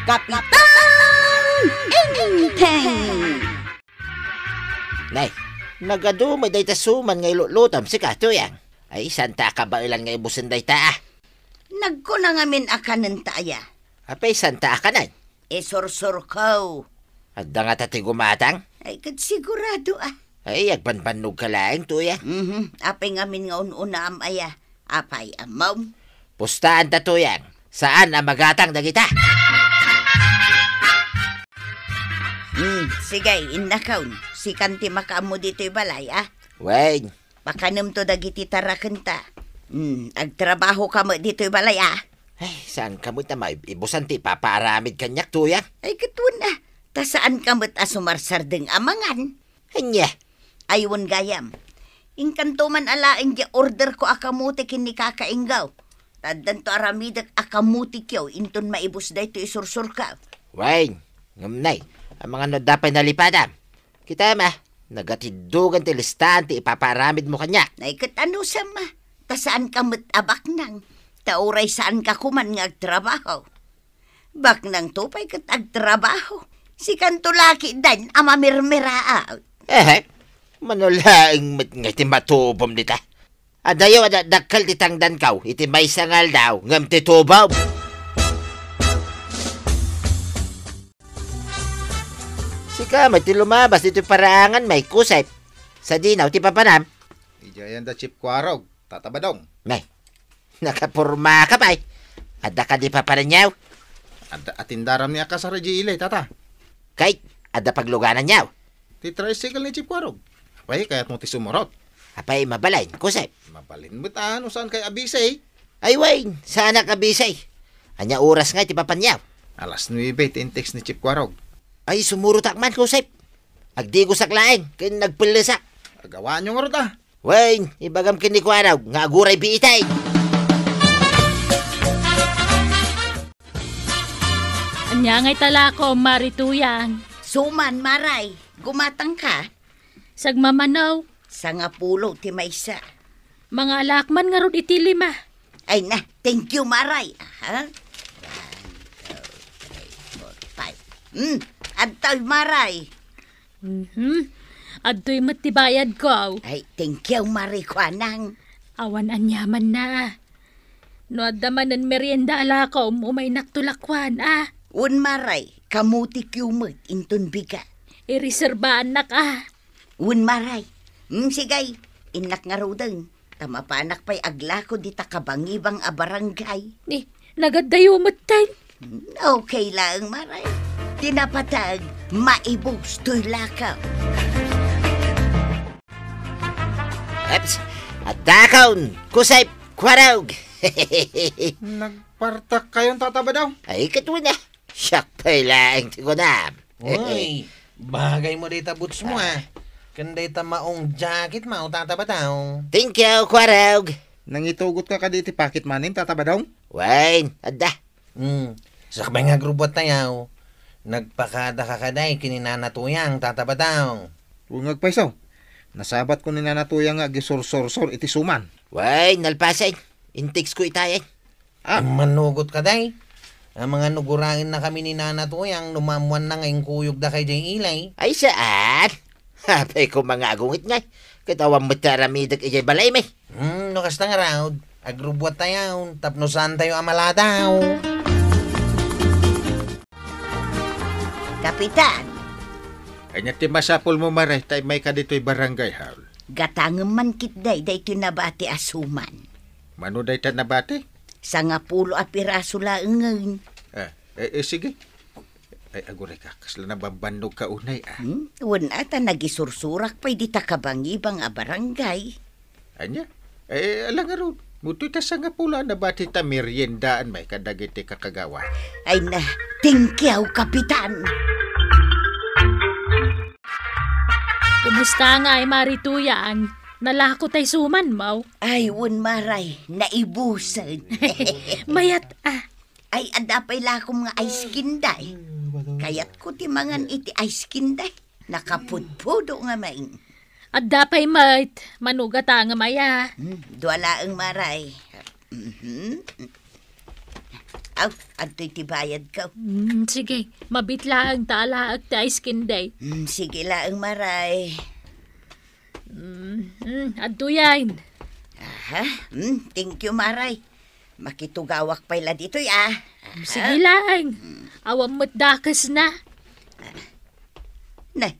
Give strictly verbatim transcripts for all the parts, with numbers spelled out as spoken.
Kapitan Enteng! Nay, nagadu met dayta suman nga ilutlutom sika, Tuyang. Ay, saan ta a kabaelan nga ibusen dayta, a? Nagkuna ngamin a kanenta aya. Apay, saan ta a kanen? Isursurko. Adda ngata ti gumatang? Ay, ket sigurado, a. Ay, agbanbannogka laeng, Tuyang. Mhm. Apay ngamin nga un-unaam aya? Apay, ammom? Pustaanta, Tuyang. Saan a magatang dagita? Hmm, sige, innakon. Sikan ti makaammo ditoy balay, a? Wen. Pakanemto dagiti tarakenta. Hmm, agtrabahoka met ditoy balay, a? Ay, saanka met a maibusan ti ipapaaramid kaniak, Tuyang? Ay, ket wen, a. Ta saanka met a sumarsardeng a mangan. Ania? Ay, wen gayam. Inkanto man a laeng diay orderko a kamote ken ni Kaka Ingaw. Ta addanto aramidek a kamotekyo inton maibus daytoy isursurko. Wen, ngem nay, amangan no adda pay nalipadam. Kitam, a, nagatiddogan ti listaan ti ipapaaramidmo kaniak. Nay, ket anusam, a? Ta saanka met a baknang. Ta uray saanka koman nga agtrabaho. Baknangto pay ket agtrabaho. Sikanto la ketdin a mamirmiraat. Ehe, mano laeng met nga iti matubom dita. Adayo a dakdakkel ti tangdanko iti maysa nga aldaw ngem ti tubom. Sika met ti lumabas ditoy paraangan, May Kusep. Sadino ti papanam? Idiay ayan da Chief Kuarog, Tata Badong. Nay, nakapormaka pay. Adda kadi papananyo? Adda atindaram ni a kasar idiay ili, Tata. Kay, adda paglugananyo? Ti tricycle ni Chief Kuarog. Apay, kayatmo ti sumurot? Apay, mabalin, Kusep. Mabalin met a, no saan kay abisi? Ay, wen, saanak abisi. Ania oras ngay ti papanyo? Alas nuebe ti in-text ni Chief Kuarog. Ay, sumurotak man, Kusep. Agdigosak laeng, ken nagpellesak. Agawaanyo ngarud, a. Wen, ibagam ken ni Kuarog nga aguray biitay. Ania ngay talakom, Mari Tuyang? Suman, Maray. Gumatangka? Sagmamano. Sangapulo ti maysa. Mangalak man ngarud iti lima. Ay na, thank you, Maray. Aha. One, two, three, four, five. Hmm, adtoy, Maray. Mhm. Adtoy met ti bayadko. Ay, thank you, Maray, kuanang. Awan aniamanna. No adda manen merienda a lakom, umaynakto lakuan, a. Wen, Maray, kamotekyo met inton bigat. Ireserbaannak, a. Wen, Maray. Hmm, sige, innak ngaruden. Ta mapanak pay aglako dita kabangibang a barangay. Ni, nagaddayo metten. Okay laeng, Maray. Ti napateg, maibus toy lakaw. Eps, addakon, Kusep, Kuarog. Nagpartak kayon, Tata Badong? Ay, ket wen a. Siak pay laeng ti kunam. Uy, bagay mo dayta boots mo, a. Ken dayta maong jacket mo, Tata Badong. Thank you, Kuarog. Nangitugot ka kadi iti pocket money, Tata Badong? Wen, adda. Hmm. Sakbay nga agrubbuat tayo, nagpakada ka kadi ken ni Nana Tuyang, Tata Badong? Wen nga agpayso. Nasabat ko ni Nana Tuyang nga agisursursor iti suman. Wen, nalpasen. In-text ko itayen. Ah. Manugot ka, day. Amangan no guraenna kami ni Nana Tuyang no maammoanna nga inkuyogda kay jay ilay. Ay, saan? Apay ko mga agungit ngay. Ket awan met ti aramidek idiay balay mi. Hmm, no kasta ngarud, agrubbuat tayo, tapno saan tayo a maladaw. Kapitan. Ania ti masapul mo, Mare, ta immay ka ditoy barangay hall? Gatangem man ketdi daytoy nabati a suman. Mano dayta nabati? Sangapulo a piraso laengen. Ah, eh, eh, sige. Ay, aguray ka, kasla nabambannog ka unay, ah. Hmm? Wen, a, ta nagisursurak pay dita kabangibang a barangay. Ania? Eh, ala ngarud, mutoy ta sangapulo a nabati ta meriendaan may kadagiti kakagawa. Ay na, thank you, Kapitan. Kumusta ngay, Mari Tuyang? Nalako tay suman mo? Ay, wen, Maray, naibusen. Mayat, a. Ay, adda pay lakom nga ice candy. Kayatko ti mangan iti ice candy. Nakapudpudo ngamin. Adda pay met, mano gatangem aya. Hmm, dua laeng, Maray. Mhm. Aw, adtoy ti bayadko. Mm, sige, mabit laeng ta alaek ti ice candy. Mm, sige laeng, Maray. Mm, mm, adtoyen. Aha, mm, thank you, Maray. Makitugawak pay la ditoy, ah. Sige laeng. Mm. Awan met dakesna. Ne,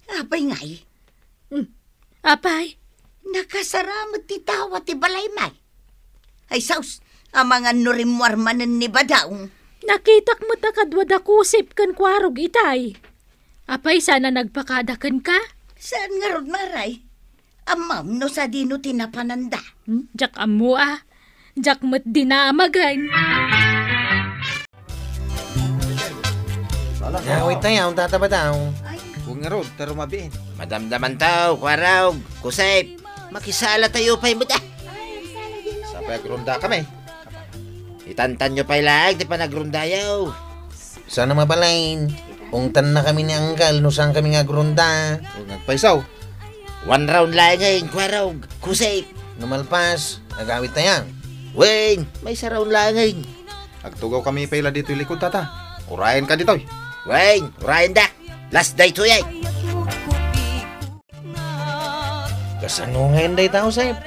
apay ngay? Mm. Apay? Nakasara met ti tawa ti balay, may. Ay, sus, amangan no rimmuar manen ni Badong. Nakitak met a kadua da Kusep ken Kuarog itay. Apay, saan a nagpakada kenka? Saan ngarud, Maray? Ammom no sadino ti napananda? Hmm? Diak ammo a. Diak met dinamagen. Awit tayo, tata ba tao? Ay. Kung ngarud, taro mabiin. Madamdaman tao, Kuarog, Kusep. Makisala tayo pay met, ah. Ay, sala din, no? Sapay agrunda kami. Itantan nyo pay laeng ti panagrundayo. Sana mabalain. Ungtan na kami ni Anggal no saan kami nga agrunda. O, ngagpaysaw. One round laengen, Kuarog, Kusep. No malpas, agawit tayo. Wen, maysa round laengen. Agtugaw kami pay la ditoy likod, tata. Urayen ka ditoy. Wen, urayen dak. Last day to yan. Kasano ngayon dayta, Josep?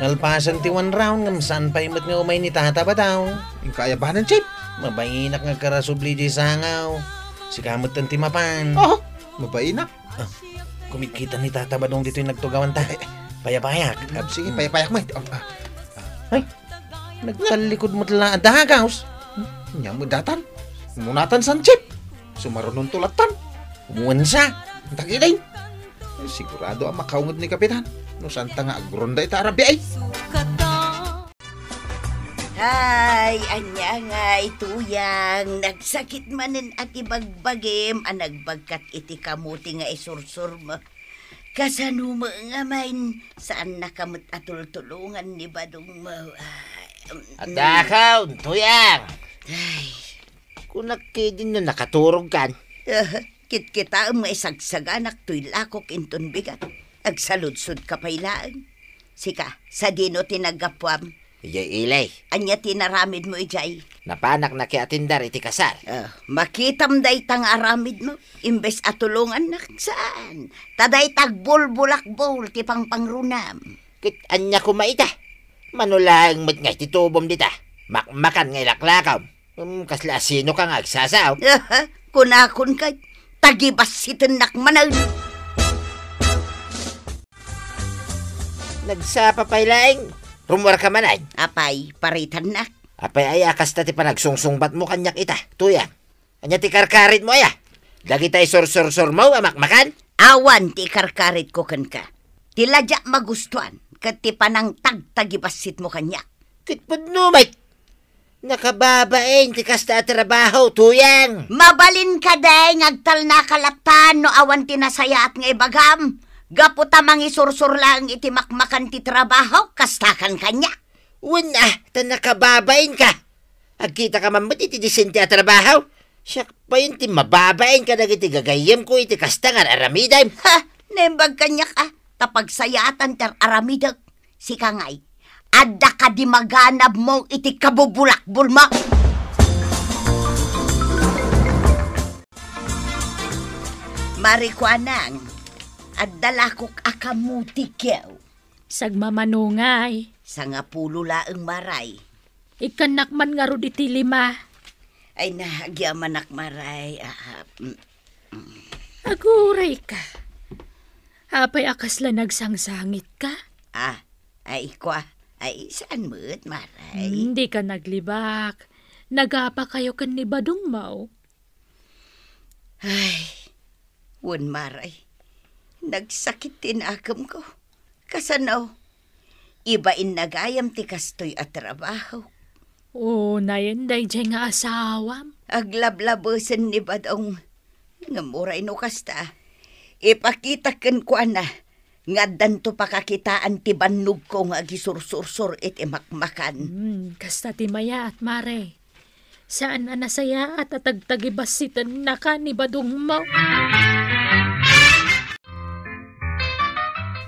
Nalpasan ti one round, ngem saan pay met nga umay ni Tata Badong? Inka aya banen, Chip? Mabainak nga agkarasubli diay sangaw. Sika met ti mapan. Oh, mabainak. Ah, kumitkita ni Tata Badong ditoy nagtugawanta. Payapayak. Ah, sige, payapayak met. Oh, ah. Ay, nagtallikod met la a dagaws. Nya met datan. Umunatan san, Chip. Sumarunonto lattan. Umuan sa. Tagilin. Eh, sigurado a makaungod ni Kapitan. No saan ta nga agrunda ita a rabii ay. Hay, ania ngay, Tuyang, nagsakit manen a ti bagbagim a nagbagkat iti kamuti nga isursurmo. Kasano met nga main, saannaka met a tultulongan ni Badongmo. Ay, mm. Adda ka, Tuyang. Ay. Kunak ketdin no nakaturogkan. Ah, kitkitaem nga isagsaganak toy lakok inton bigat. Agsaludsodka pay laeng. Sika, sadino ti naggapuam? Idiay ili. Ania ti inaramidmo idiay? Napanak nakiatindar iti kasar. Ah, makitam dayta nga aramidmo, imbes a tulongannak, saan? Ta dayta agbulbulakbol ti pangpangrunam. Ket ania koma ita? Mano laeng met nga iti tubom dita? Makmakan nga ilaklakaw. Hmm, kasla asino ka nga agsasao? Kunakon kay, tagibassitennak manen. Nagsapa pay laeng, rummuar ka manen. Apay, paritannak. Apay aya a kasta ti panagsungsungbatmo kaniak ita, Tuyang? Ania ti karkaritmo aya? Dagita isursursurmo a makmakan? Awan ti ikarkaritko kenka. Ti la diak magustuan ket ti panangtagtagibassitmo kaniak. Ket pudno met. Nakababain ti kasta a trabaho, Tuyang. Mabalin kadi nga agtalnaka lattan no awan ti nasayaat nga ibagam? Gapu ta mangisursur laeng iti makmakan ti trabaho, kastakan kaniak. Wen a, ta nakababain ka. Agkita ka man met iti disente a trabaho. Siak pay ti mababain kadagiti gagayyemko iti kasta nga ar-aramidem. Ha! Naimbag kaniak a, ta pagsayaatan ti ar-aramidek. Sika ngay, adda kadi maganabmo iti kabubulakbolmo? Marikuanang, adda lakok a kamuti, kew. Sagmamano ngay. Sangapulo laeng, Maray. Ikkannak man ngarud iti lima. Ay, nagyamanak, Maray. Ah, mm, mm. Aguray ka. Apay a kasla nagsangsangitka? Ah, ay, kwa. Ay, saan met, Maray? Hmm, dika naglibak. Nagapa kayo ken ni Badongmo. Ay, wen, Maray. Nagsakit ti nakemko. Kasano? Ibainna gayam ti kastoy a trabaho. Unayen daydiay nga asawam. Aglablabesen ni Badong. Ngem uray no kasta, ipakitak kenkuana nga addanto pakakitaan ti bannogko nga agisursursor iti makmakan. Hmm, kasta ti mayaat, Mare. Saan a nasayaat a tagtagibassitennaka ni Badongmo.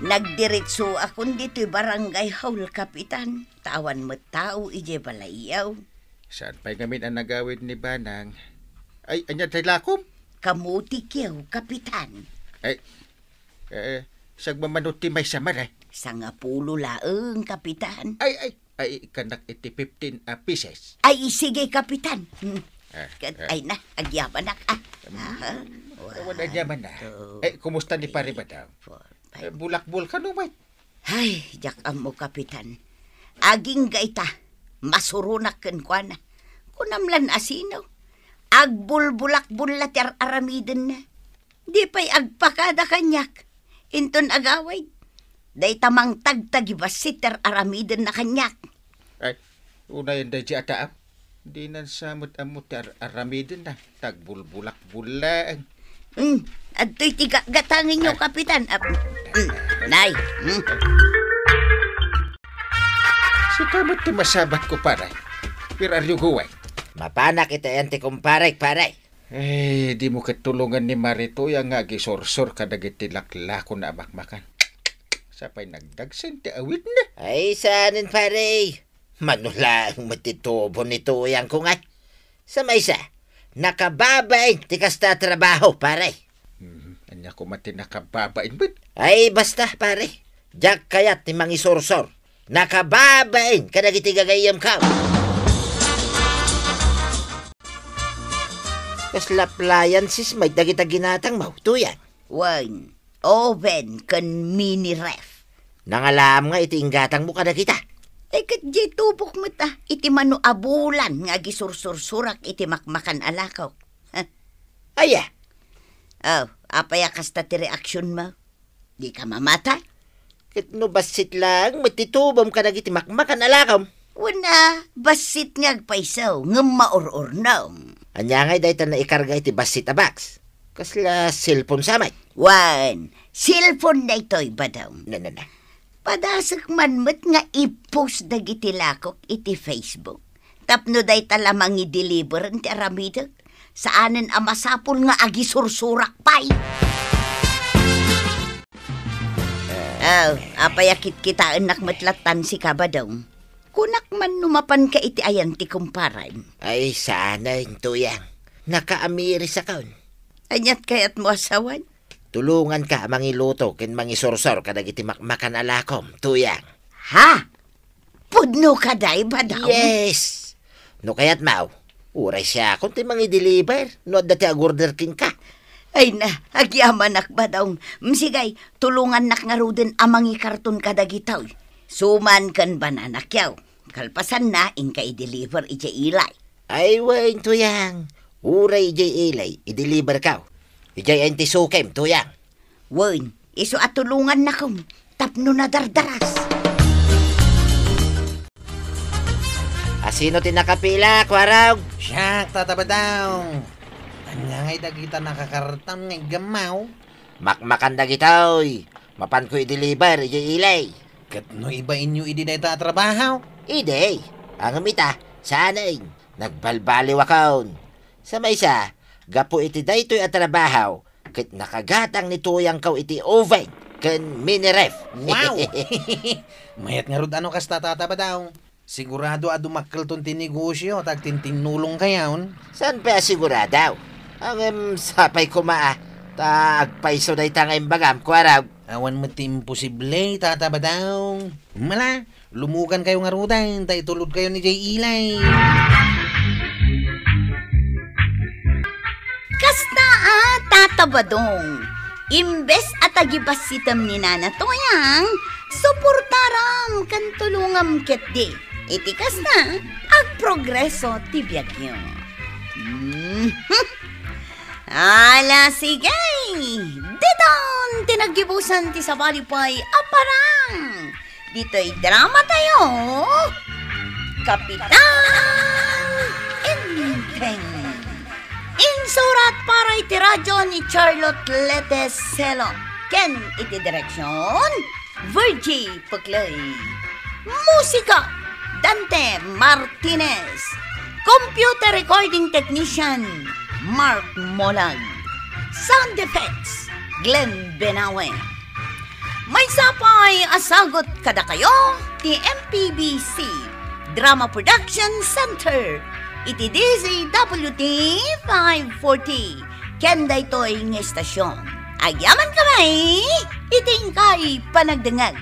Nagdiretsoakon ditoy barangay hall, Kapitan, ta awan met tao idiay balayyo. Saan pay ngamin a nagawid ni Banang? Ay, ania tay lakom? Kamutikyo, Kapitan. Ay, eh, sagmamano ti maysa, Mare? Sangapulo laeng, Kapitan. Ay, ay, ay, kanak iti fifteen a pieces. Ay, sige, Kapitan. Hmm. Eh, Kat-, eh. Ay na, agyamanak, ah. Hmm. Aha. Awan, agyamanak. One, two, Eh, kumusta ni Pare three, Badang? Four, five. Eh, bulakbol ka no, mate? Ay, diak ammo, Kapitan. Agingga ita, masuronak kenkuana. Kunam lan a sino? Agbulbulakbol la ti ar-aramidenna. Di pay agpakada kaniak. Inton agawid, dayta mangtagtagibassit ti ar-aramidenna kaniak. Ay, unayen daydi a tao. Dinan sa met ammo ti ar-, aramidenna. Tagbulbulakbol laeng. Hmm, adtoy ti gatgatangenyo, Ay. Kapitan. Ah, hmm, nay, hmm. Sika met ti masabatko, pare. Where are you going? Mapanak iti ayan ti kumparek, pare. Eh, dimo ket tulongan ni Mare Tuyang nga agisursor kadagiti laklakonna a makmakan. Sapay nagdagsen ti awidna. Ay, saanen, pare. Mano laeng met ti tubo ni Tuyangko ngay. Sa maysa, nakababain ti kasta a trabaho, pare. Hmm, ania koma ti nakababain met? Ay, basta, pare. Diak kayat ti mangisursor. Nakababain kadagiti gagayyemko. Kasla appliances met dagita ginatangmo, Tuyang? Wen, oven ken mini ref. Nangalam nga iti inggatangmo kadagita? Eh, ket diay tubok met, ah, iti mano a bulan nga agisursursurak iti makmakan a lakok. Aya? Oh, apay a kasta ti reaksionmo? Dika mamati? Ket no bassit laeng met ti tubom kadagiti makmakan a lakom? Wen a, bassit nga agpayso, ngem maur-urnom. Ania ngay dayta naikarga iti bassit a box? Kasla cellphone sa met? Wen, cellphone daytoy, Badong. Na, na, na. Padasek man met nga i-post dagiti lakok iti Facebook. Tapno dayta la mangideliveren ti aramidek, saanen a masapul nga agisursurak pay. Aw, apay a kitkitaennak met lattan sika, Badong? Kunak man no mapanka iti ayan ti kumparem. Ay, saanen, Tuyang. Nakaamirisakon. Aniat kayatmo a sawen? Tulonganka a mangiluto ken mangisursor kadagiti makmakan a lakom, Tuyang. Ha? Pudno kadi, Badong? Yes! No kayatmo, uray siakon ti mangideliver no adda ti agorder kenka. Ay na, agyamanak, Badong. Mm, sige, tulongannak ngaruden a mangikarton kadagitoy. Suman ken banana cue. Kalpasanna, inka i-deliver idiay ilay. Ay, wen, Tuyang. Uray idiay ilay, i-deliverko. Idiay ayan ti sukem, Tuyang. Wen, isu a tulongannakom tapno nadardaras. Asino ti nakapila, Kuarog? Siak, Tata Badong. Ania ngay dagita nakakarton nga iggammaw? Makmakan dagitoy. Mapanko i-deliver idiay ilay. Ket no ibainyo idi dayta a trabaho? Idi. Ngem ita, saanen. Nagbalbaliwakon. Sa maysa, gapu iti daytoy a trabaho, ket nakagatang ni Tuyangko iti oven ken mini ref. Wow! Mayat ngarud a no kasta, Tata Badong. Sigurado a dumakkelton ti negosio ta agtintinnulongkayon. Saan pay a sigurado? Ngem sapay koma a, ta agpayso dayta nga imbagam, Kuarog. Awan met ti imposible, Tata Badong. Mala, lumugankayo ngaruden, ta itulodkayon idiay ilay. Kasta a, Tata Badong, imbes a tagibassitem ni Nana Tuyang, suportaram ken tulongam ketdi. Iti kasta, agprogreso ti biagyo. Mhm. Ala, sige! Diton ti naggibusan ti sabali pay a parang! Ditoy drama tayo, Kapitan Enteng. Insurat para iti radyo ni Charlotte Lete Selo. Ken iti direksyon, Virgie Puclay. Musika, Dante Martinez. Computer recording technician, Mark Molag. Sound effects, Glenn Benawe. Maysa pay a sagut kadakayo ti M P B C Drama Production Center, iti D Z W T five forty, ken daytoy nga istasyon. Agyaman kami iti inkay panagdengngeg.